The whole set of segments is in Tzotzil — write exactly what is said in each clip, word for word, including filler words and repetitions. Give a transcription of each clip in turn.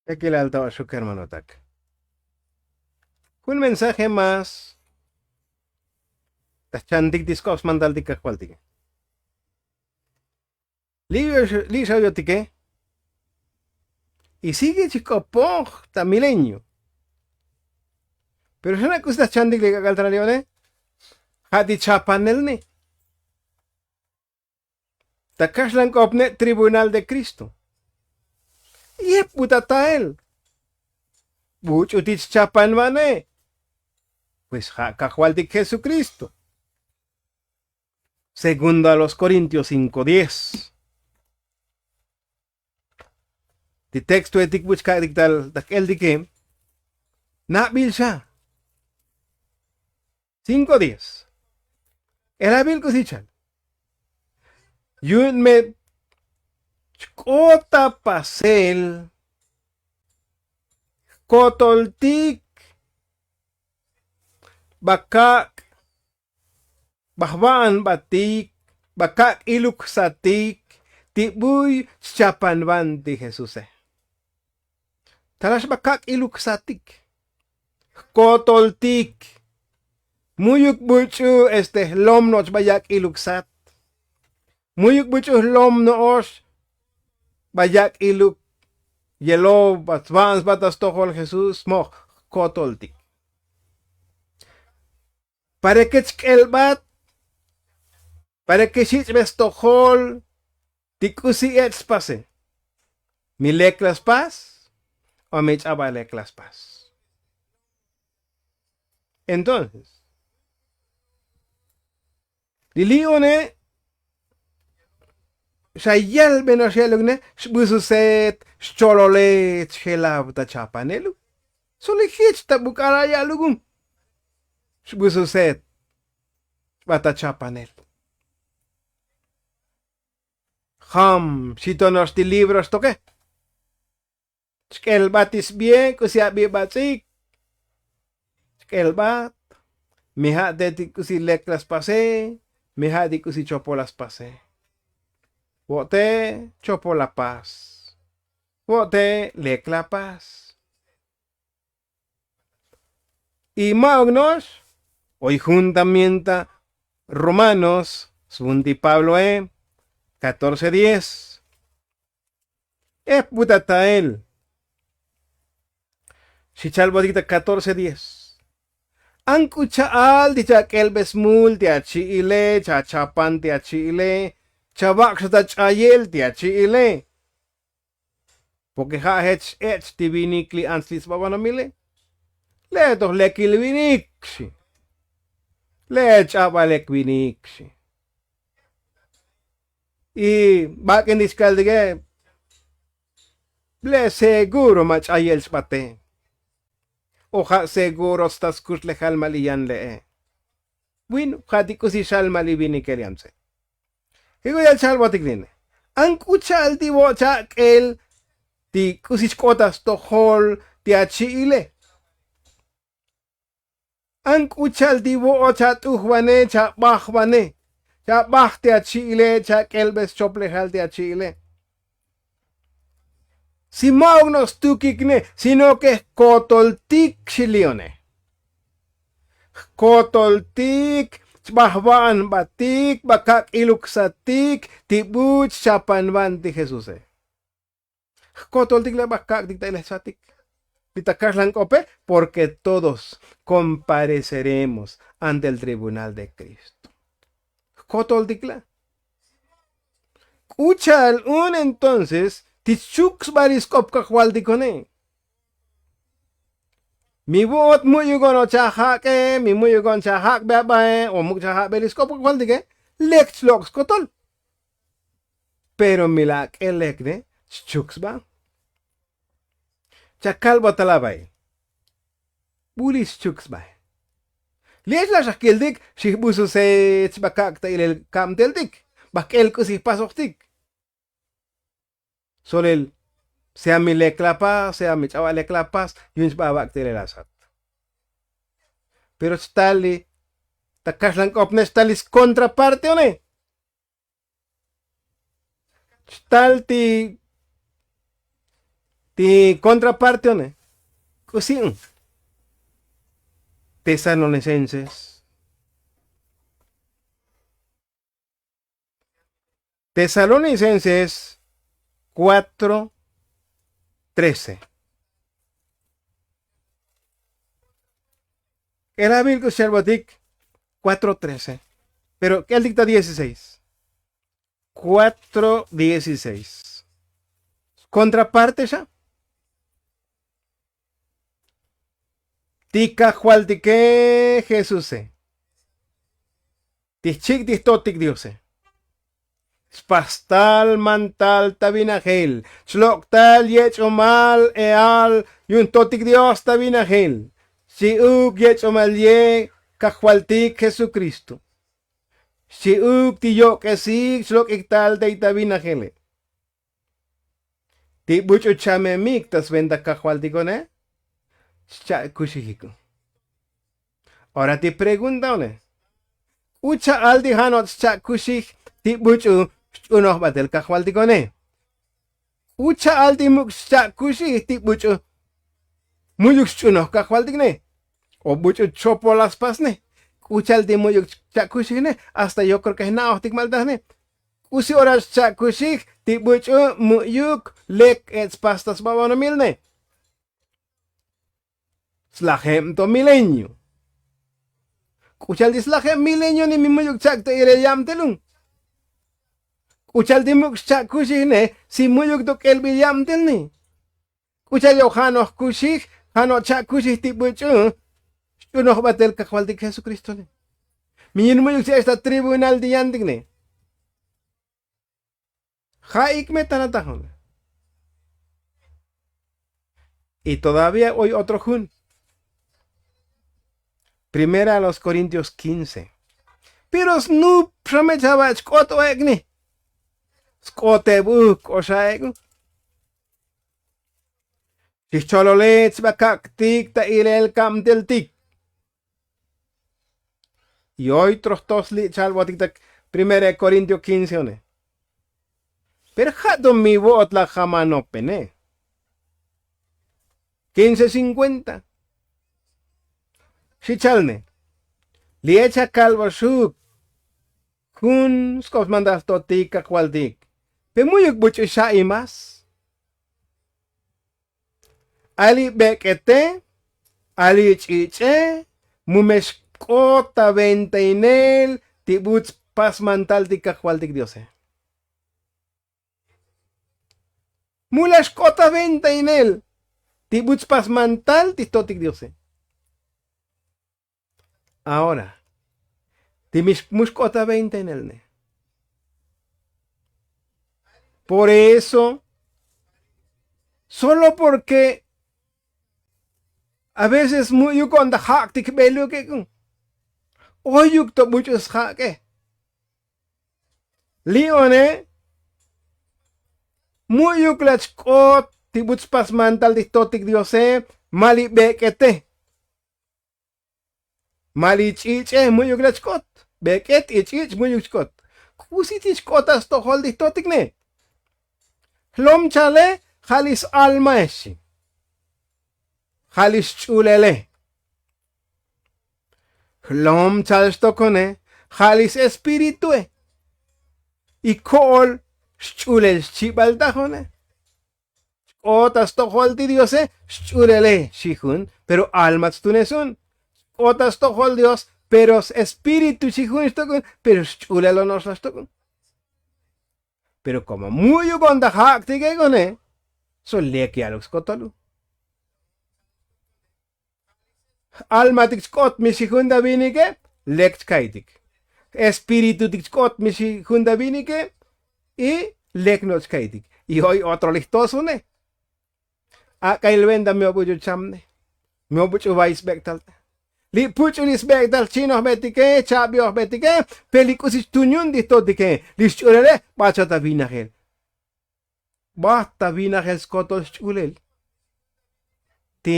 Ekilal ta oxuk hermanotak. Jun mensaje más ta chantik ti sk'op smantaltik kajvaltike. Li' xayo'tike y sigue chik'opoj ta milenio. Pero xana' k'usi ta chantik li k'ak'al ta nali'one ja' ti chapanelne. Ta kaxlank'opne' tribunal de kristo. Yep butatael buch'u ti chchapanvane'. Pues ja' kajvaltik jesukristo. Segundo a los korintios cinko diez. Ti textoetik buch kak'tik tal ta jk'eltike. Nabil xa cinko diez. Elabil k'usi chal yu'un me chk'ot ta pasel jkotoltik ba kak' ba jva'anbatik ba kak' iluk jsatik ti buy chchapanvan ti jesuse. Talax ba kak' iluk jsatik jkotoltik. Mu'yuk buch'u este jlom no'ox ba yak' iluk sat. Mu'yuk buch'u jlom no'ox ba yak' iluk yelo ba sva'an sba ta stojol jesús moj jkotoltik. Para ke chk'elbat para ke xich'be stojol ti k'usi ech' spase. Mi lek la spas o mi ch'aba lek la spas? Entonces li li'one xa yalbe no'ox ye'luk ne xbususet xchololet xjelav ta chapanelu. Soli jech ta buk'ala' ya'lukun xbususet xba ta chapanel. Jam xitono'ox ti libro xtoke. Chk'elbat ti sbie k'usi abi bats'ik. Chk'elbat mi ja' te ti k'usi lek la spase. Mi ja' ti k'usi chopol la spase. Wo'te chopol la pas. Wo'te lek la pas. Y ma'uk no'ox oy jun también ta romanos svun ti pabloe katorce diez. Ep butatael xi chalbotik ta katorce diez. An k'u cha'al ti chak'elbe smul ti achi'ile chachapan ti achi'ile chavak' xa ta ch'ayel ti achi'ile. Porke ja' jech xech' ti vinik li ants li sba banomile. Le' toj lekil vinik xi. Le' ch'aba lek vinik xi. Y bak'in ti xkaltike. Le' seguro ma ch'ayel xbate. O ja' seguro sta skuxlejal ma li yan le'e. Bueno ja' ti k'usi xal ma li vinikel yan tse. Jik'o yal chal botik nine. An k'u cha'al ti vo' chak'el ti k'usi chk'ot ta stojol ti achi'ile. An k'u cha'al ti vo' chat'ujvane chabajvane chabaj ti achi'ile chak'elbe schoplejal ti achi'ile. Si ma'uk no' stukik ne sino ke jkotoltik xilione. Jkotoltik chba jva'anbatik ba kak' iluk jsatik ti buch chapanvan ti jesuse. Jkotoltik la' ba jkak'tik ta ilej jsatik. Li ta kaxlan k'ope porke todos kompareceremos ante el tribunal de kristo. Jkotoltik la'. K'u cha'al un entonces ti chchuk sba li sk'op kajvaltikone. Mi vo'ot mu'yuk on o chajak'e mi mu'yuk on chajak'be abae o muk' chajak'be li sk'op kajvaltike. Lek chlok' skotol. Pero mi la ak'el lek ne chchuk sba. Chakalbotal abae. Buli xchuk sbae. Li ech la' xa jkiltik xijbususe chba kak' ta ilel kabteltik. Ba jk'el k'usi jpasojtik. Solel sea mi lek la pas sea mi ch'aba' lek la pas yu'un chba abak' ta ilel asat. Pero chtal li ta kaxlan k'opne chtal li skontraparteone. Chtal ti Ti kontraparte one, k'usi un? Tesalonicenses, tesalonicenses kuatro trece. K'elabil k'u xchalbotik, kuatro trece, pero k'eltik ta dieciseis. Kuatro dieciseis. Kontraparte xa, ti kajvaltike jesuse, ti jchik' ti jtotik diose, chpastal mantal ta vinajel, chlok' tal yech'omal e'al yu'un jtotik dios ta vinajel, xchi'uk yech'omal ye kajvaltik jesukristo, xchi'uk ti yok'esik chlok'ik tal tey ta vinajele. Ti buch'u chamemik ta sventa kajvaltik one, xcha'kuxijik. Ora ti pregunta one, k'u cha'al ti ja' no'ox xcha'kuxij ti buch'u xch'unoj batel kajvaltik one? K'u cha'al ti muk' xcha'kuxij ti buch'u mu'yuk xch'unoj kajvaltik ne, o buch'u chopol la spas ne? K'u cha'al ti mu'yuk xcha'kuxij ne, hasta yo kreo ke jna'ojtik maltaj ne. K'usi ora xcha'kuxij ti buch'u mu'yuk lek ech' spas ta sba banomil ne? Slajeb to milenio. K'u cha'al ti slajeb milenio ni mi mu'yuk chak' ta ilel yabtel un? K'u cha'al ti muk' xcha'kuxij ne si mu'yuk to k'elbil yabtel ni? K'u cha'al yo'oj ja' noj kuxij, ja' noj cha'kuxij ti buch'u xch'unoj batel kajvaltik jesukristo ne, mi yun mu'yuk chi ech' ta tribunal ti yantik ne. Ja'ik me tanataj one. Y todavía oy otro jun. Primera a los korintios quince. Pero snup xa me chava chk'ot o ek'ni, sk'oteb u k'o xa ek'u. Xijcholole chba kak'tik ta ilel kabteltik. Y oy troj to sli' chalbotik ta primera korintio quince one. Pero ja' to mi vo'ot laj jamanopene. Quince cincuenta. Xi chalne, li'e chakalboxuk jun sk'op smantal jtotik kajvaltik, pe mu'yuk buch'u xa' y más. Ali bek'ete, ali ch'ich'e, mu me xk'ot ta ventainel ti buts pas mantal ti kajvaltik diose. Mu la xk'ot ta ventainel ti buts pas mantal ti jtotik diose. Ahora ti mi mu xk'ot ta ventainel ne. Por eso solo porke a veces mu'yuk on ta jak'tik jbeluk ek'u, oyuk to buch'u sjak'e. Li' one mu'yuk lach k'ot ti buts pas mantal ti jtotik diose, ma li' bek'ete, ma li' ch'ich'e mu'yuk lach k'ot. Bek'et y ch'ich' mu'yuk chk'ot. K'usi ti chk'ot ta stojol ti jtotik ne? Jlom chale ja' li' s-almae xchi, ja' li' xch'ulele. Jlom chal xtokone ja' li' s-espiritue. Y ko'ol xch'ulel xchibaltajone. Xk'ot ta stojol ti diose, xch'ulele xi jun, pero alma tstunes un. Xk'ot ta stojol dios, pero s-espíritu xi jun xtok'un, pero xch'ulel ono'ox laj xtok'un. Pero komo mu'yuk on ta jak'tik ek'une, so lek ya'luk skotol u. Almatik chk'ot mi xi jun ta vinike, lek chkaitik. Espíritutik chk'ot mi xi jun ta vinike, y lek no' chkaitik. Y oy otro li jtos une. Ak'ail venta mi obuch'u chamne, mi obuch'u vay sbek'tal. Li' puch'u li' sbek'tal jchi'nojbetike, chabiojbetike, pe li' k'usi xtun yu'un ti jtotike, li' xch'ulele bachot ta vinajel. Bat ta vinajel skotol xch'ulel ti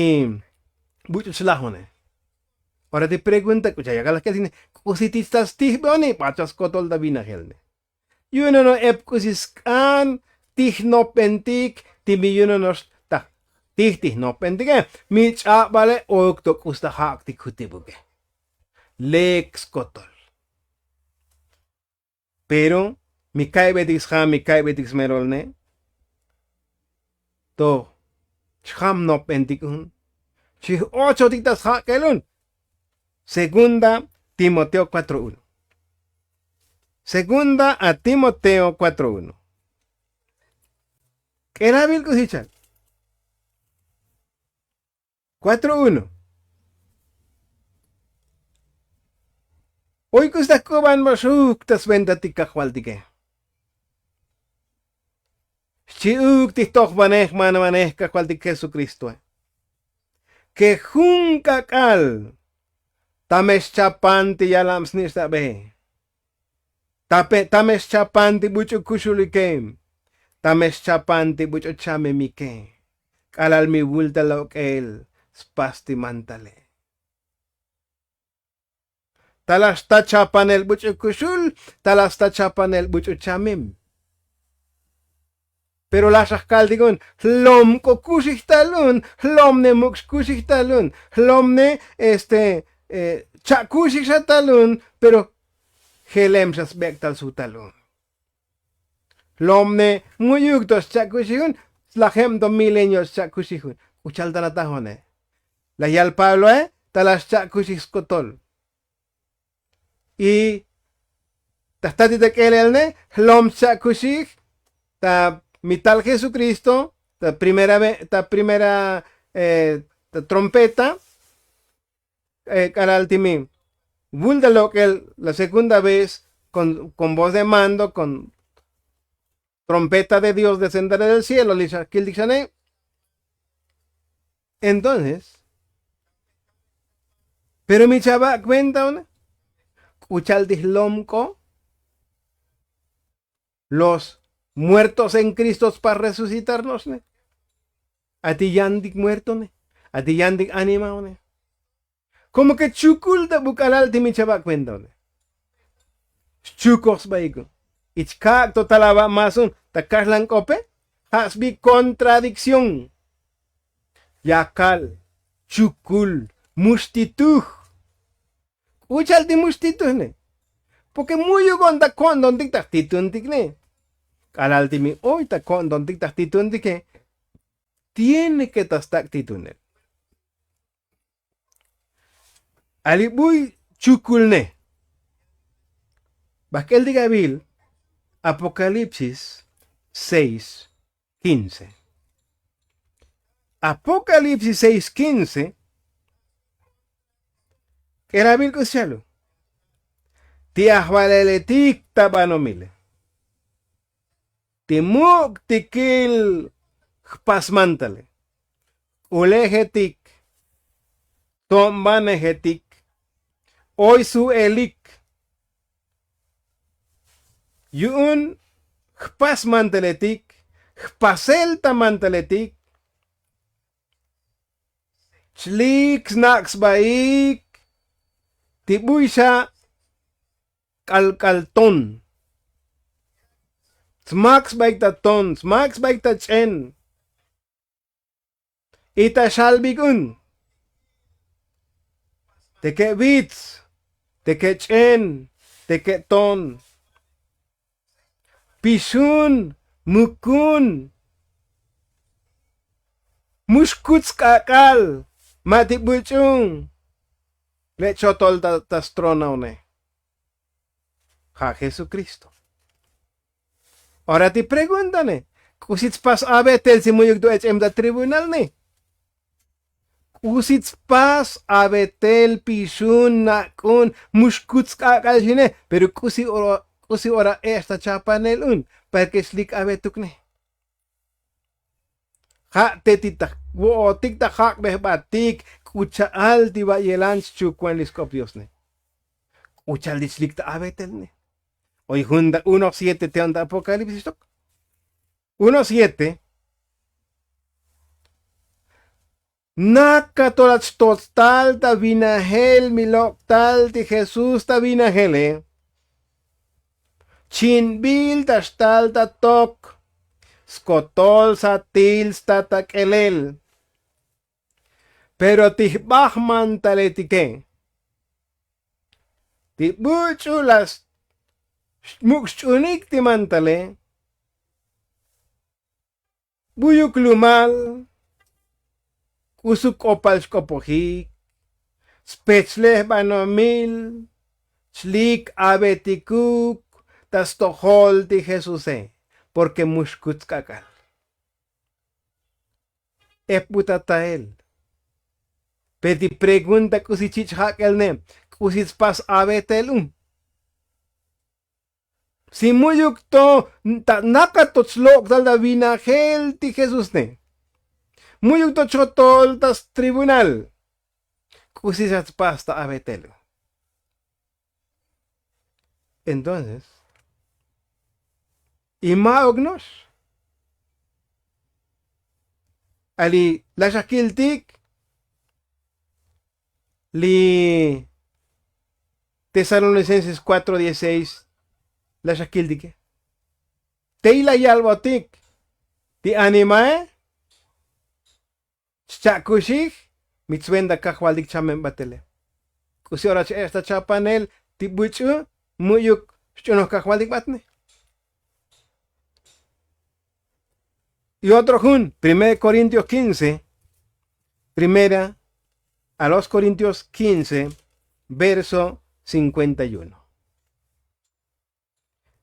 buch'u chlajone. Ora ti pregunta k'u cha' yakal laj k'esine, k'usi ti sta stijbe oni bat cha' skotol ta vinajel ne? Yu'un ono'ox ep k'usi sk'an ti jnopbentik ti mi yu'un ono'ox ta Tij tij nopbentike. Mi ch'abale ouk to k'us ta jak'tik jutibuke. Lek skotol. Pero mi ka'ybetik sja mi ka'ybetik smerolne. To chjam nopbentik un. Chij ochotik ta sjak'el un. Segunda Timoteo cuatro uno. Segunda a Timoteo cuatro uno. K'elabil k'usichal. Cuatro uno. Oy k'us ta jk'uban ba xuk ta sventatik kajvaltike. Xchi'uk ti jtojvanej manvanej kajvaltik jesukristoe. Ke jun k'ak'al tame xchapan ti yalam snich'tabe. Tame xchapan ti buch'u kuxulike. Tame xchapan ti buch'u chamemike. K'alal mi vulta lok'el spas ti mantale. Tala xta chapanel buch'u kuxul. Tala xta chapanel buch'u chamem. Pero laj xa jkaltik un jlom k'o kuxij tal un. Jlom ne muk' xkuxij tal un. Jlom ne este cha'kuxij xa tal un. Pero jelem xa sbek' tal su tal un. Jlom ne mu'yuk to xcha'kuxij un. Slajeb to milenio xcha'kuxij un. K'u cha'al ta natajone. Laj yal pabloe. Tala xcha'kuxij skotol. Y ta jtatik ta k'elelne jlom xcha'kuxij ta mi tal jesukristo ta primera ta primera ta trompeta. K'alal ti mi vulta lok'el la segunda vez kon voz de mando kon trompeta de dios descendare del cielo li xa kiltik xane. Entonces pero mi chava' kuenta one. K'u cha'al ti jlom k'o los muertos en kristo tspas resucitarnosne. Ati yantik muertone. Ati yantik animaone. Komo ke chukul ta buk'alal ti mi chava' kuenta one. Xchukoj sbaik un. Ich kak' to tal ava' mas un ta kaxlan k'ope. Ja' sbi kontradikción. Yakal chukul muxtituj. K'u cha'al ti muxtitujne. Porke mu'yuk on ta ko'ntontik ta jtituntikne. K'alal ti mi oy ta ko'ntontik ta jtituntike. Tiene ke ta stak' titunel. Ali buy chukulne. Bajk'el ti k'abil apokalipsis seis quince. Apokalipsis seis quince. K'elabil k'us chalu ti ajvaleletik ta banomile. Ti muk' tikil jpasmantale. K'ulejetik. Tombanejetik. Oy su'elik. Yu'un jpasmantaletik. Jpasel ta mantaletik. Chlik snak' sbaik ti buy xa k'alk'al ton. Smak sbaik ta ton smak sbaik ta ch'en. Y ta xalbik un teke vits teke ch'en teke ton. Pixun mukun muxkut sk'ak'al ma' ti buch'un le' chotol ta stronaone. Ja' jesukristo. Ora ti preguntane k'usi tspas avetel si mu'yuk tu ech'em ta tribunalne? K'usi tspas avetel pixun nak'un muxkut sk'ak'al xine pero k'usi ora ech' ta chapanel un? Parke xlik avetukne. Ja' te ti ta vo'otik ta jak'be jbatik k'u cha'al ti va'yelan xchukvan li sk'op diosne. K'u cha'al ti chlik ta avetelne. Oy jun ta uno siete te'on ta apokalipsis tok. Uno siete. Naka to lach tots tal ta vinajel mi lok' tal ti jesús ta vinajele. Chinbil ta xtal ta tok skotol satil sta ta k'elel. Pero ti jbajmantaletike ti buch'u la muk' xch'unik ti mantale buyuk lumal k'usuk k'opal xk'opojik, spechlej banomil chlik avetikuk ta stojol ti jesuse. Porke mu xkutz k'ak'al ep bu ta tael. Pe ti pregunta k'usi chich' jak'el ne k'usi tspas avetel u? Si mu'yuk to ta nakatoch lok'tal ta vinajel ti jesús ne mu'yuk to chotol ta stribunal k'usi xa tspas ta avetel u? Entonces y ma'uk no'ox ali laxakiltik li tesalonicenses kuatro dieciseis. Laxakiltike tey la yalbotik ti animae chcha'kuxij mi tsventa kajvaltik chamen batele. K'usi ora ch'ech' ta chapanel ti buch'u mu'yuk xch'unoj kajvaltik batne. Y otro jun primer korintios quince primera a los korintios quince verso cincuenta y uno.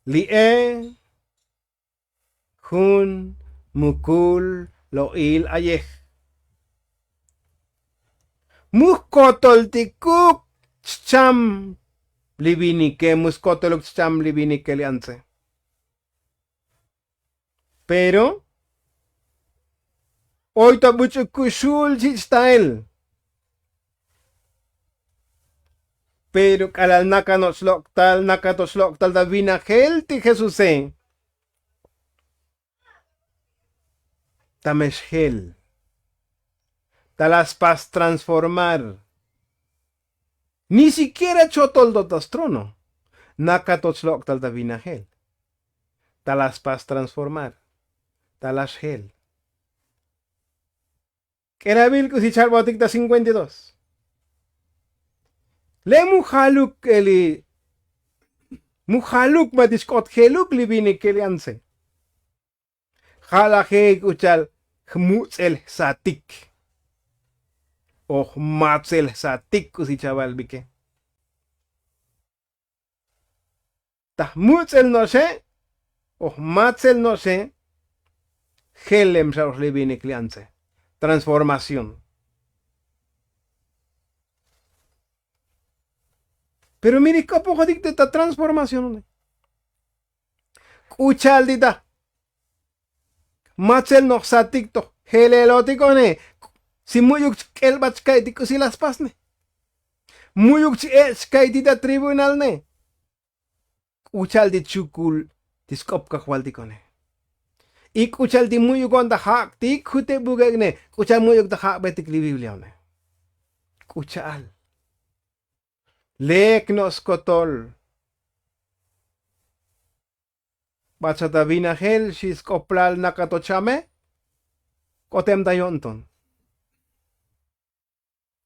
Li'e jun mukul lo'il ayej mu jkotoltikuk chcham li vinike mu skotoluk chcham li vinike li antse. Pero oy to buch'uk kuxul chich' tael. Pero k'alal nakanoch lok'tal nakatoch lok'tal ta vinajel ti jesuse ta me xjel ta la spas transformar. Ni sikiera chotol to ta strono nakatoch lok'tal ta vinajel ta la spas transformar ta la xjel. K'elavil k'usi chalbotik ta cincuenta y dos. Le' mu jaluk eli mu jaluk ma ti xk'ot jeluk li vinike li antse. Ja' laje k'u cha'al jmutz'el jsatik o jmatzel jsatik k'usi chavalvike. Ta jmutz'el no'oxe o jmatzel no'oxe jelem xa ox li vinik li antze transformación. Pero miri k'opojotik te ta transformación one k'u cha'al ti ta matzel noj satik toj jelelotik one. Si mu'yuk chk'elbat chka'y ti k'usi la spasne mu'yuk ch'ech' chka'y ti ta tribunal ne. K'u cha'al ti chukul ti sk'op kajvaltik one. Y k'u cha'al ti mu'yuk on ta jak'tik jute bukek' ne k'u cha'al mu'yuk ta jak'betik li biblia one. K'u cha'al lek no' skotol. Bat xa ta vinajel xi sk'oplal nakato chame. K'otem ta yo'nton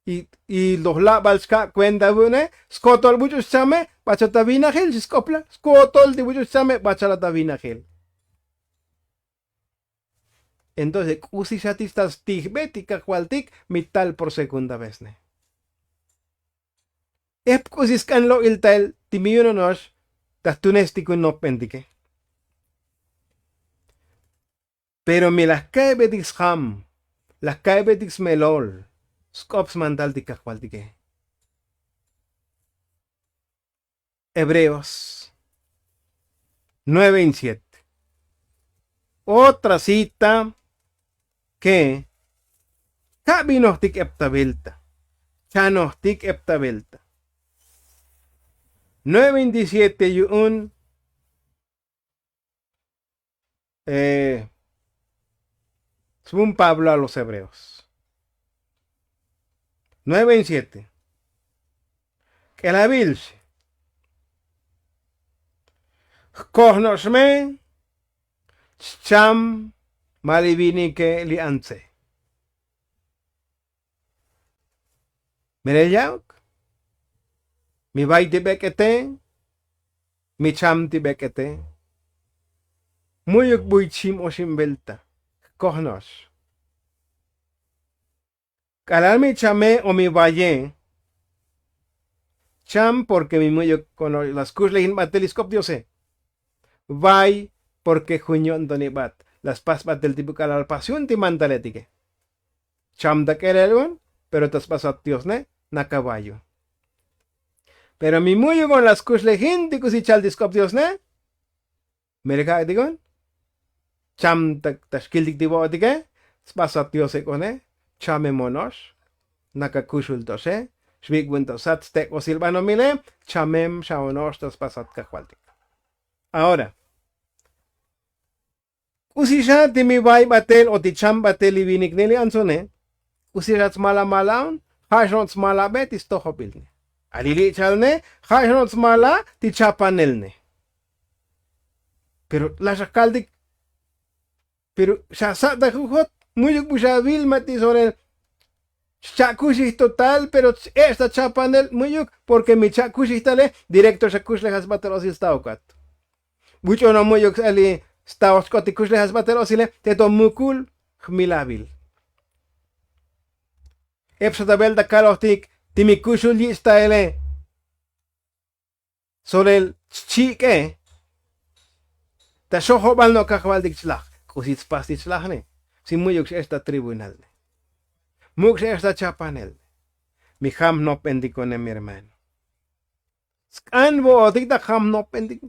y loj labal chka' kuenta vu'une skotol buch'u xchame. Bat xa ta vinajel xi sk'oplal skotol ti buch'u xchame bat xa la ta vinajel. Entonces k'usi xa ti xtal stijbe ti kajvaltik mi tal por segunda vez ne. Ep k'usi sk'an lo'il tael ti mi yunonox ta jtunes ti kun nopbentike. Pero mi laj ka'ybetik sjam laj ka'ybetik smelol sk'op smantal ti kajvaltike. Hebreos nueve veintisiete. Otra cita ke ka' binojtik eptabilta chanojtik eptabilta. Nueve veintisiete yu'un svun pablo a los hebreos nueve veintisiete. K'elabil xi jkoj no'ox me chcham ma li vinike li antze. Melel ya'uk. Mi bay ti bek'ete. Mi cham ti bek'ete. Mu'yuk buy chim oxin belta. Koj no'ox. K'alal mi chame o mi baye. Cham porke mi mu'yuk kono'ox la skuxlejin batel li sk'op diose. Bay porke jun yo'nton ibat la spas batel ti buk'alal pasión ti mantaletike. Cham ta k'elel un pero ta sbasat dios ne. Naka bay un. Pero mi mu'yuk on la skuxlejin ti k'usi chal ti sk'op dios ne. Melel ka'ak ti kun. Cham ta xkiltik ti vo'otike. Sbasat diose k'one. Chamem ono'ox. Naka kuxul to'oxe. Xvik'vun to sat stek'osil banomile. Chamem xa ono'ox ta sbasat kajvaltik. Ahora k'usi xa ti mi bay batel o ti cham batel li vinik ne li antsone. K'usi xa tsmala malaon. Ja' xno' tsmala be ti stojobil ne. Ali li' chal ne. Ja' xno' tsmala ti chapanel ne. Pero la xa kaltik. Pero xa sa' ta jujot. Mu'yuk bu xa vil ma ti solel. Xcha'kuxij total pero ech' ta chapanel mu'yuk. Porke mi cha'kuxij tale. Direkto xa kuxlejal sbatel osil staokat. Buch'ono mu'yuk sali staoj chk'ot ti kuxlejal sbatel osile. Te to mukul jmilavil. Ep xa ta bel ta kalojtik ti mi kuxul yich' taele. Solel chchik'e. Ta xojobal no' kajvaltik chlaj. K'usi tspas ti chlajne. Si mu'yuk xech' ta tribunalne. Muk' xech' ta chapanelne. Mi jam jnopbentikonem mi hermano. Sk'an vo'otik ta jam jnopbentik.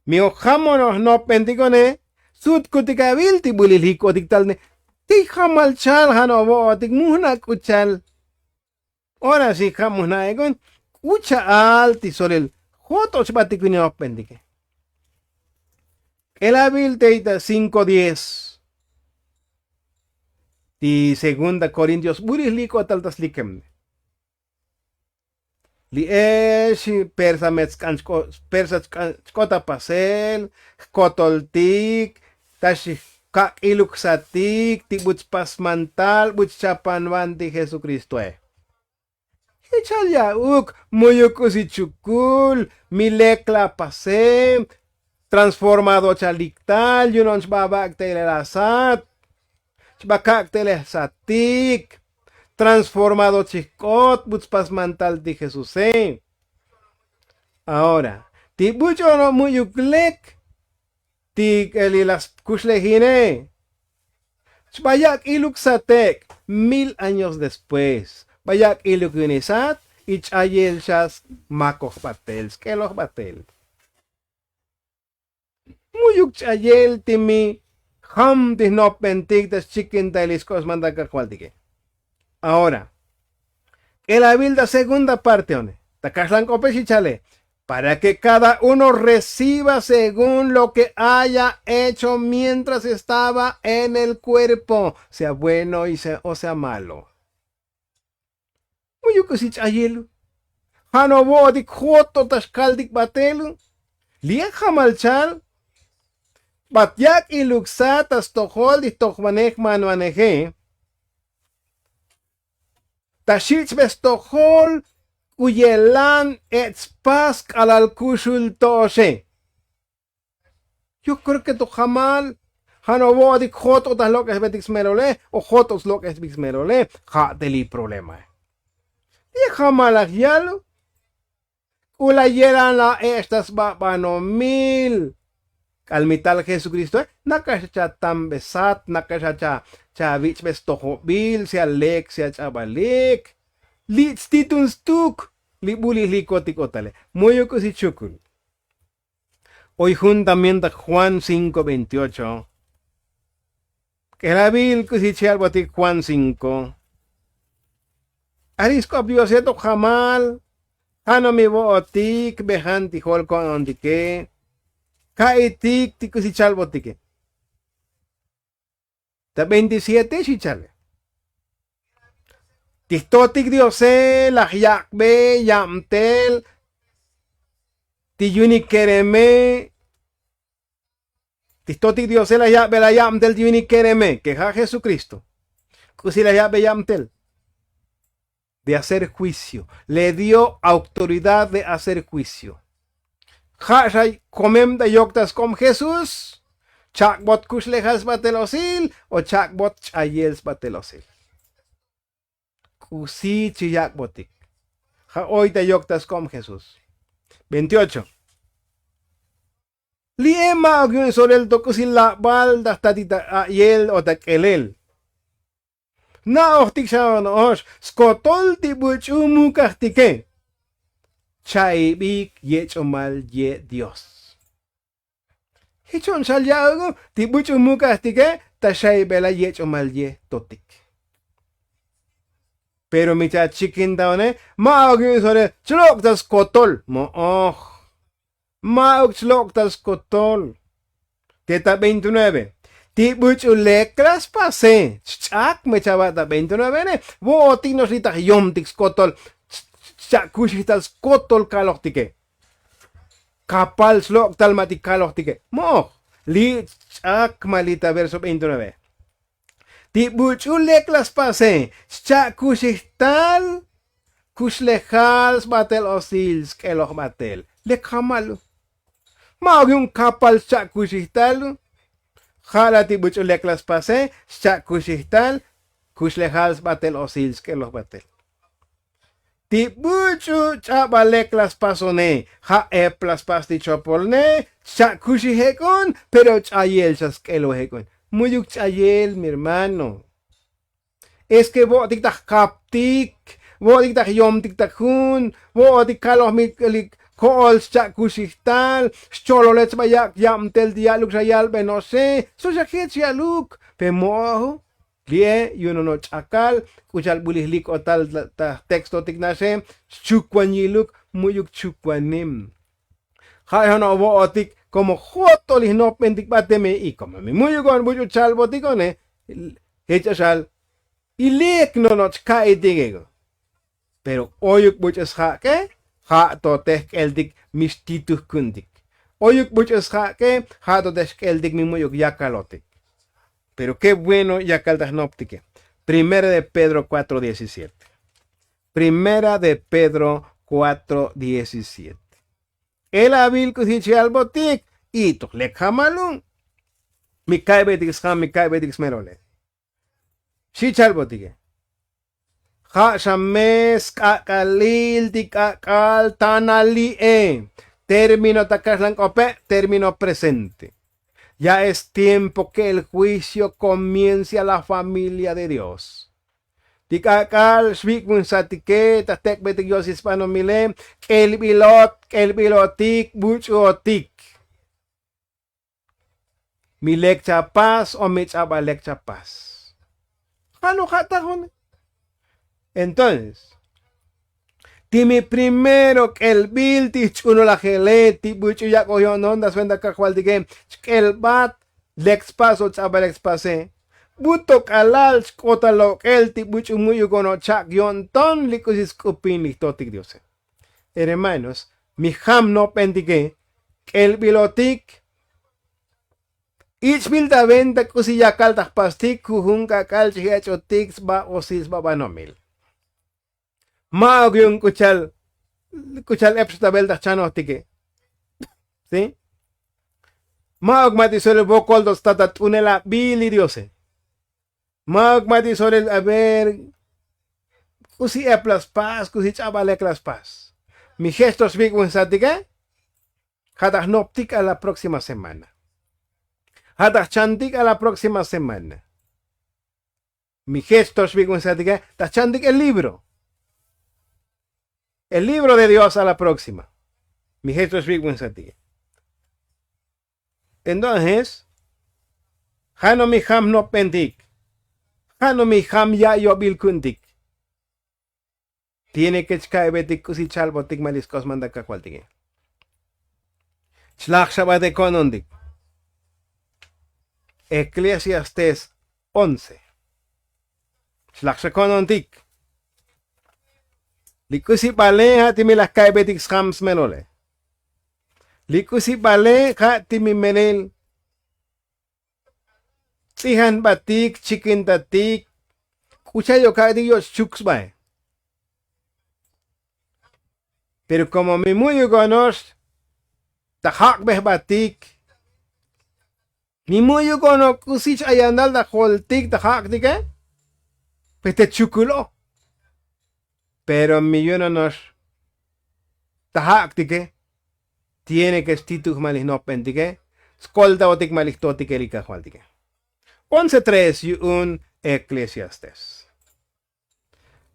Mi o jam ono' jnopbentikone. Sutkutik avil ti bulil jik'otik talne. Ti jamal chal ja' no' vo'otik mujna' k'u chal. Ora si jab mujna'ik un k'u cha'al ti solel. Joto' chbatik vin jnopbentike. K'elavil tey ta cinko diez. Ti segunda korintios bulil jlik'ot tal ta slikem. Li ex persa me tsk'an chk'ot ta pasel jkotoltik ta xkak'iluksatik ti buts pasmantal buts chapanvan ti jesukristoe. Jichal ya'uk mu'yuk k'usi chukul mi lek la pase. Transformado chalik tal yunon chba bak' telel asat. Chba kak' telel satik. Transformado chijk'ot buts pasmantal ti jesuse. Ahora ti buch'ono' mu'yuk lek ti k'eli la skuxlejine. Chba yak' iluk satek' mil años después. Ba yak' iluk yunisat y ch'ayel xa smakoj batel sk'eloj batel. Mu'yuk ch'ayel ti mi jam ti jnopbentik ta xchikintail li sk'ob smantal kajvaltike. Ahora k'elavil ta segunda parte one ta kaxlan k'ope xi chale. Para ke kada uno reciba según lo ke haya hecho mientras estaba en el kuerpo, sea bueno o sea malo. Mu'yuk k'usi ch'ayelu. Ja' no' vo'otik joto' ta xkaltik batel. Li'e jamal chal bat yak' iluk sat ta stojol ti jtojvanej jmanvaneje. Ta xich'be stojol k'u yelan ech' spas k'alal kuxul to'oxe. Yo kreo ke to jamal ja' no' vo'otik joto' ta lok'esbetik smelole o joto' slok'esbik smelole. Ja' te li problemae. Li jamal laj yal k'u la yelan la ech' ta sba banomil. K'al mi tal jesukristoe nakax cha tambesat nakax cha vich'be stojobil sea lek sea ch'abalik. Li' tstitun stuk li bulil likotik otale. Mu'yuk k'usi chukul. Oy jun también ta juan cinko veintiocho. K'elabil k'usi chi albotik juan cinko. Ari sk'op diose tok jamal. Ja' no' mi vo'otik bejan ti jol ko'nontike. Ka'itik ti k'usi chalbotike. Ta veintisiete xi chale. Ti jtotik diose laj yak'be yabtel ti yunik kereme. Ti jtotik diose laj yak'be laj yabtel ti yunik kereme ke ja' jesukristo. K'usi laj yak'be yabtel. de hacer juicio, le dio autoridad de hacer juicio. Ja' xa komem ta yok ta sk'ob jesús. Chak'bot kuxlejal sbatel osil o chak'bot ch'ayel sbatel osil. K'usi chi yak'botik. Ja' oy ta yok ta sk'ob jesús. Veintiocho. Li'e ma'uk yu'un solel to k'usi labal ta jtatik ta a'yel o ta k'elel. Na'ojtik xa no'ox skotol ti buch'u muk'ajtike. Cha'ibik yech'omal ye' dios. Jichon xal ya'uk ti buch'u muk'ajtike ta xa'ibela yech'omal ye' totik. Pero mi chachikintaone ma'uk yu'un solel chlok' ta skotol mo'oj. Ma'uk chlok' ta skotol. Te ta veintinueve ti buch'u lek la spase chch'ak me chava' ta veintinueve ne. Vo'otik no'ox li ta jyomtik skotol. Chcha'kuxij tal skotol kalojtike. Kapal chlok' tal ma' ti kalojtike mo'oj. Li' chch'ak ma' li ta verso veintinueve. Ti buch'u lek la spase chcha'kuxij tal. Kuxlejal sbatel osil sk'eloj batel lek jamal u. Ma'uk yu'un kapal xcha'kuxij tal u. Ja' la ti buch'u lek la spase xcha'kuxij tal. Kuxlejal sbatel osil sk'eloj batel. Ti buch'u ch'abal lek la spasone ja' ep la spas ti chopolne. Xcha'kuxij ek'un pero ch'ayel xa sk'eloj ek'un. Mu'yuk ch'ayel mi hermano. Es ke vo'otik ta jkaptik vo'otik ta jyomtik ta jun vo'otik kaloj mi ko'ol xcha'kuxij tal. Xchololech ba yak' yabtel ti ya'luk xa yalbeno'oxe. Su xa jech ya'luk pe mo'oju. Li'e yu'un ono' ch'akal k'u cha'al bulijlik o tal ta jtextotik naxe. Xchukwan yi'luk mu'yuk chukwanem. Ja' xa ono' vo'otik komo jot'ol ijnopbentik ba teme y komo mi mu'yuk ono' buch'u chalbotik one. Jech axal ilek no'noch ka'itik eko. Pero oyuk buch'u sjak'e ja' to te jk'eltik mi xtituj ku'untik. Oyuk buch'u sjak'e ja' to te xk'eltik mi mu'yuk yakalotik. Pero ke bueno yakal ta jnoptike. Primera de pedro cuatro diecisiete. Primera de pedro cuatro diecisiete. K'el avil k'usi chi albotik. Y tok lek jamal un. Mi ka'ybetik sjam mi ka'ybetik smelole. Xi chalbotike. Ja' xa me sk'ak'alil ti k'ak'al tana li'e. Término ta kaxlan k'ope' término presente. Ya es tiempo ke el juicio komiense a la familia de dios. Ti k'ak'al xvik'bunsatike ta jtek'betik yosil sbanomile. K'elbilot k'elbilotik buch'uotik. Mi lek chapas o mi ch'abal lek chapas. Ja' no ja' tajone. Entonces ti mi primero k'elbil ti jch'unolajele ti buch'u yak'oj yo'nton ta sventa kajvaltike. Chk'elbat lek tspas o ch'abal lek tspase. Bu to k'alal chk'otal lok'el ti buch'u mu'yuk ono' chak' yo'nton li k'usi tsk'upin li jtotik diose. Hermanos, mi jam nopbentike k'elbilotik. Ich'bil ta venta k'usi yakal ta jpastik jujun k'ak'al chij ech'otik sba osil sba banomil. Ma'uk yu'un k'u cha'al k'u cha'al ep xa ta velta jchanojtike. Si. Ma'uk ma' ti solel vokol to sta ta t'unel abil li diose. Ma'uk ma' ti solel aver k'usi ep la spas k'usi ch'abal ek la spas. Mi jech to xvik'bunsatike. Ja' ta jnoptik a la próxima semana. Ja' ta jchantik a la próxima semana. Mi jech to xvik'bunsatike ta jchantik el libro. El libro de dios a la próxima. Mi jech to xvik'bunsatike. Entonces ja' no mi jam jnopbentik. Ja' no mi jam ya' yobil ku'untik. Tiene ke chka'ybetik k'usi chalbotik ma' li sk'osman ta kajvaltike. Chlaj xa bate ko'nontik. Eklesiastes once. Chlaj xa ko'nontik. Li k'usi bale ja' ti mi laj ka'ybetik sjam smelole. Li k'usi bale ja' ti mi melel tz'ijan batik chikin tatik. K'u cha' yok ka'ytik yoch chuk sbae. Pero komo mi mu'yuk ono'ox ta jak'be jbatik, mi mu'yuk ono'ox k'usi ch-ayantal ta joltik ta jak'tike, pues te chukul o. Pero mi yu'un ono'ox ta jak'tike tiene ke xtituk jmal li jnopbentike, skoltaotik jmal li jtotike li kajvaltike. Once tres yu'un eclesiastés.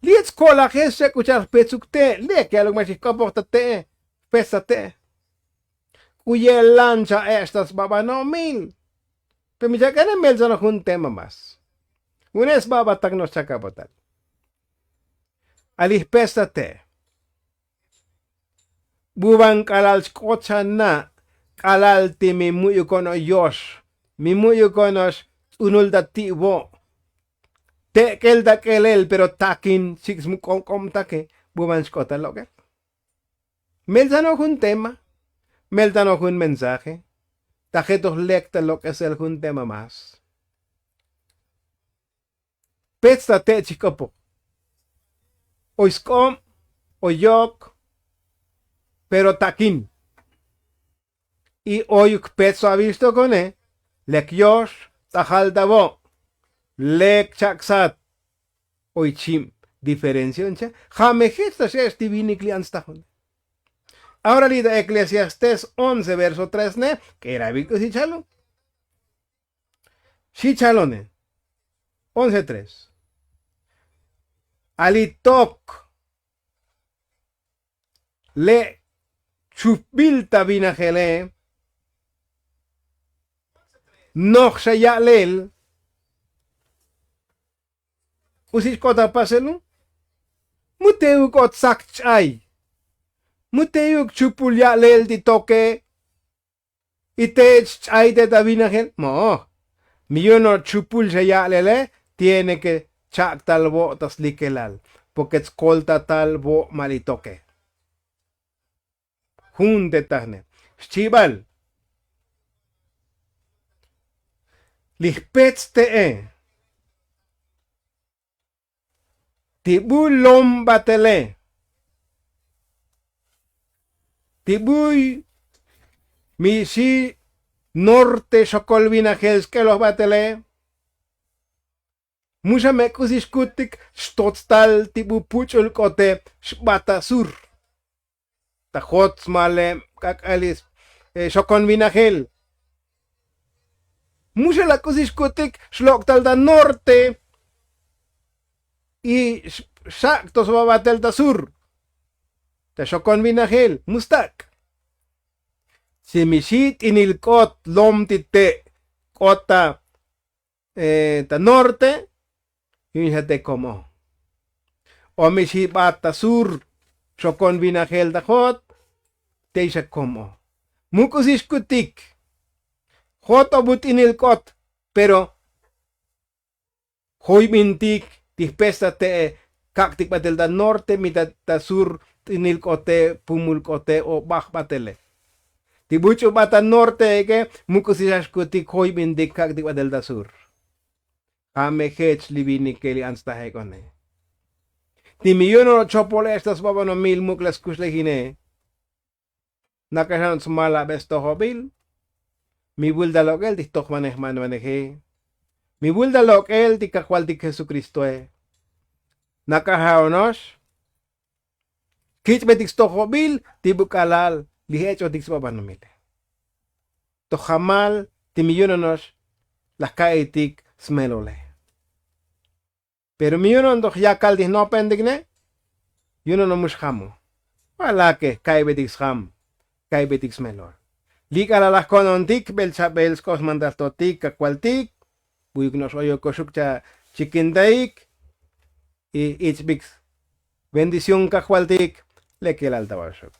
Li' tskolajel xcha' k'u cha'al jpetsuk te' li' ek ya'luk ma xijk'opoj ta te'e. Jpets ta te'e k'u ye'lan cha'ech ta sbabano'omil. Pe mi chak'ene meltzanoj jun tema más. Une' sbabatak no'ox chakabotal. Ali jpets ta te'e buban k'alal xk'ot xana' k'alal ti mi mu'yuk ono'ox yox, mi mu'yuk ono'ox ts'unul ta ti' vo', tek'el ta k'elel pero takin xik' smuk'obk'obtake. Buban xk'ot ta lok'el. Meltzanoj jun tema, meltzanoj jun mensaje. Taje toj lek ta lok'esel jun tema más. Pets ta te' chijk'opoj. Oy sk'ob, oy yok, pero takin. Y oy jpets avil xtokone, lek yox, ts'ajal ta vo', lek chak' sat. Oy chib diferencia on cha'. Ja' me jech ta xech ti vinik li' ants tajone. Ahora li' ta eclesiastés once verso tres ne k'era' vil k'usi chalon. Xi chalone. Once tres. Ali tok le' chupbil ta vinajele noj xa ya'lel. K'usi xk'ot ta pasel un? Mu te'uk ot sak ch'ay, mu te'uk chupul ya'lel ti toke. Y te ch'ay te ta vinajel mo'oj. Mi yu'un o chupul xa ya'lele tiene ke chak' tal vo' ta slikelal porke tskolta tal vo' ma' li toke. Jun te tajne xchibal li jpets te'e. Ti bu lom batele, ti buy mi xi norte xokol vinajel sk'eloj batele. Mu xa me k'usi xkutik xtots tal ti bu puch'ul k'ote xbat ta sur ta jot smaleb k'ak'al xokon vinajel. Mu xa la k'usi xkutik xlok' tal ta norte y xak' to sba batel ta sur ta xokon vinajel mu stak'. Si mi xi t'inil k'ot lom ti te' k'ot ta ta norte yu'un xa te kom o. O mi xibat ta sur xokon vinajel ta jot tey xa kom o. Mu k'usi xkutik jot o bu t'inil k'ot pero joybintik ti jpes ta te'e kak'tik batel ta norte mi ta sur t'inil k'ote pumul k'ote o baj batele. Ti buch'u bat ta norte eke mu k'usi xa xkutik joybintik kak'tik batel ta sur. Ja' me jech li vinike li ants ta jek'one. Ti mi yu'un o chopol ech ta sbabanomil muk' la skuxlejine. Nakaxan o tsmalabej stojobil. Mi vul ta lok'el ti jtojvanej manvaneje. Mi vul ta lok'el ti kajvaltik jesukristoe. Nakaxan ono'ox kich'betik stojobil ti bu k'alal li j'ech'otik sbabanomile. Toj jamal ti mi yu'un ono'ox laj ka'itik smelole. Pero mi yu'un on toj yakal ti jnopentik ne' yu'un on o mu xjamo. Valake ka'ibetik sjam, ka'ibetik smelol. Li' k'alal laj ko'nontik bel chabel sk'op smantal totik kajvaltik. Buyuk no'ox oyok koxuk cha chikintaik y ich'bik bendición kajvaltik. Lekelal ta vaxuk.